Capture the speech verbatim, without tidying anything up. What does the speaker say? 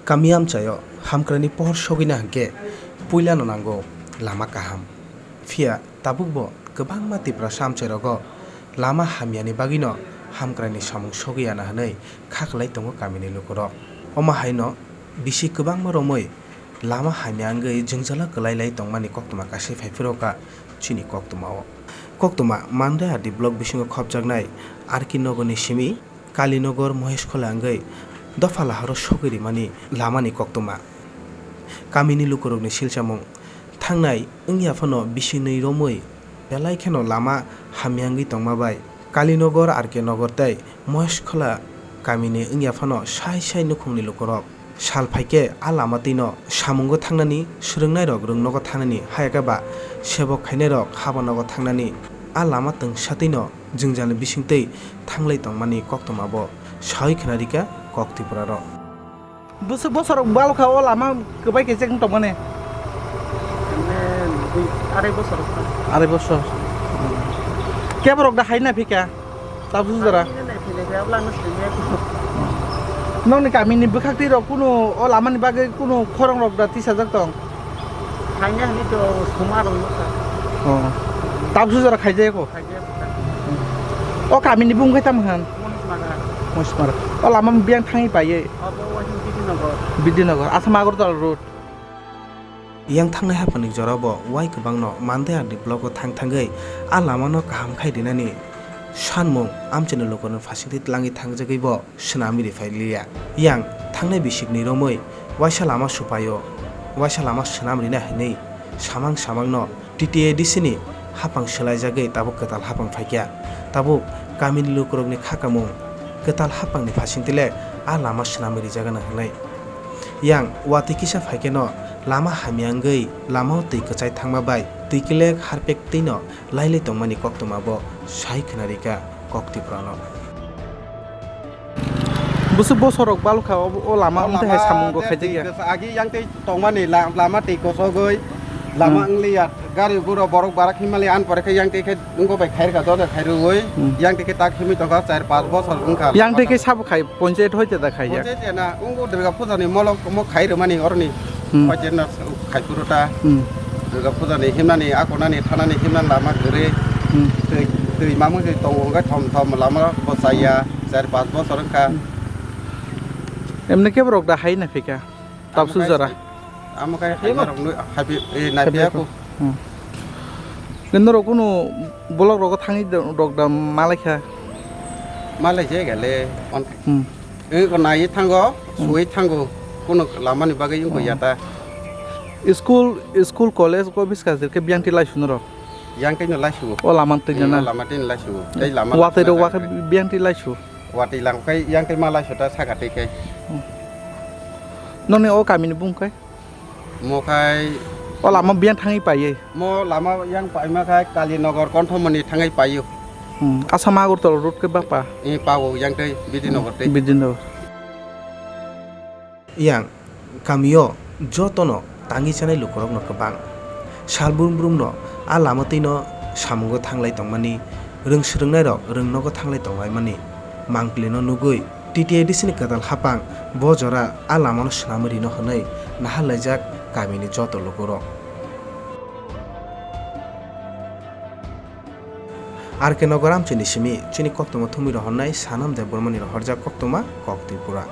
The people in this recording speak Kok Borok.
Kami amchaio hamkraini pohor sogwina hwnkhe puilano nango lama kaham. Phiya tabukbo kwbangma Tiprasa amchairogo lama hamyani bagwino hamkraini samung sogwi ya hwnwi kha kwlai tongo kamini lukurok. Omo haino bisi kwbangma romwi lama hamya wngwi jwngjalo kwlai lai tongmani koktwma kaisa phai phuru kha chini koktwmao. Koktwma Mandai R D block bisingo khopjaknai R K Nogorni simi Kalinogar Moheshkhola wngwi dopha lahoro sogwi rimani lamani koktwma. Kamini lukurokni silchamung thangnai wngya phano bisingnwi romwi belai kheno lama hamya wngwi tongma bai Kalinogar, R K Nogor tei Moheshkhola kamini wngya phano sai sai nukhungni lukurok sal phaikhe a lama twino samungo thangnani, swrwngnairok rwngnogo thangnani, hayakhe ba sebok khainairok haba nogo thangnani a lama twngsa twino jwngjal bisingtwi thanglai tongmani koktwmabo sawi khna rikha Kok Tripura rok. Bwswk bosor rok balo kha o lama kwbai khe cheng tongmani? Emne dui, arai bosor rok kha. Arai bosor. Keborok da hai na phika? Tabsu jora. Nokni kamini bwkhak twi rok kunu o lama ni bagwi kunu khorang rok da tisajak tong? Khaina hwnwi to soma rok nukha. Oh. Tabsu jora khaijaya ko? Khaijaya ko. O kamini bung khai tamo han? Monismara. Monismara. O lama biyang thangwi paiye? Abo waising Bidinogar. Bidinogar. Asam Agartala road. Yang thangnai haphangni jorao bo wai kwbangno Mandai R D block o thang thangwi a lamano kaham khai rinani sanmung amchaini lukurokni phasingtwi tlangwi thangjagwi bo swnamwi rwphai liya. Yang thangnai bisikni romwi waisa lama supaio, waisa lama swnam rina hwnwi samang samangno T T A D C ni haphang swlaijagwi tabuk kwtal haphang phaikha. Tabuk kamini lukurokni kha kamung kwtal haphangni phasingtwi le a lama swnamwi rijagano hwnwi. Yang watwi kisa phaikheno lama hamya wngwi lamao twi kwchai thangma bai twi kwlek harpek twino lailai tongmani koktwmabo sai khna rikha Kok Tripura no. Bwswk bosor rok balo kha o, o lama wngtwi hai samung bo khaijak ya. Agi yang tei tongmani la-, lama tei kosogwi lama wngli ya. Gari gura borok barak himali an pore khe yang tei khe wngko bai khairka doda khairwi yang tei khe tak himwi tongkha char panch bosor wngkha. Yang tei khe sabo khai ponchayat hoite da khai ya. Ponchayat ya na wngko Durga Puja ni molo mo khairwmani oroni. Ponchayat no. Khaiphuru ta. Durga Puja ni himnani, akonani, thanani himnani lama kwrwi. Twi, twi mamung se tongo, hwnkhe thom thom lama bo chaya, char panch bosor wngkha. Emne khe borok da hai naiphika? Tabsu jora. Amo khai hai norok nui, hai phi, eh, naiphia ko. Norok kunu block rogo thangwi rok da malaikha? Malaijak gale. Eko naiwi thango, suwi thango, kunu lamani bagwi wngkha ya ta. School, school, college ko bwskang khe biyang twi laisu norok? Yang twi no laisu. O lama twi no na? Lama twi no laisu. Tei lama watwi rok wakhe biyang twi laisu? Watwi lang khai yang twi ma laisu ta saka twi khai. Noni o kamini bung khai? Mo khai. O lama biyang thangwi paiye. Mo lama yang paima khai Kalinogar Konthomoni thangwi paio. Hmm, Assam Agartala road khe bapa? Eh, pao yang tei Bidinogar tei. Bidinogar. Yang kamio jotono tangwi chanai lukurokno kwbang. Sal brum brumno a lama twino samungo thanglai tongmani, rwng swrwngnairok rwng nogo thanglai tonglaimani mangpilino nugwi T T A D C ni kwtal haphang bo jora a lamano swnamwi rino hwnwi nahar laijak kamini joto lukurok. R K Nagar amchaini simi chini koktwma thumwi rohornai Sanam Debbarmani rohorjak koktwma Kok Tripura.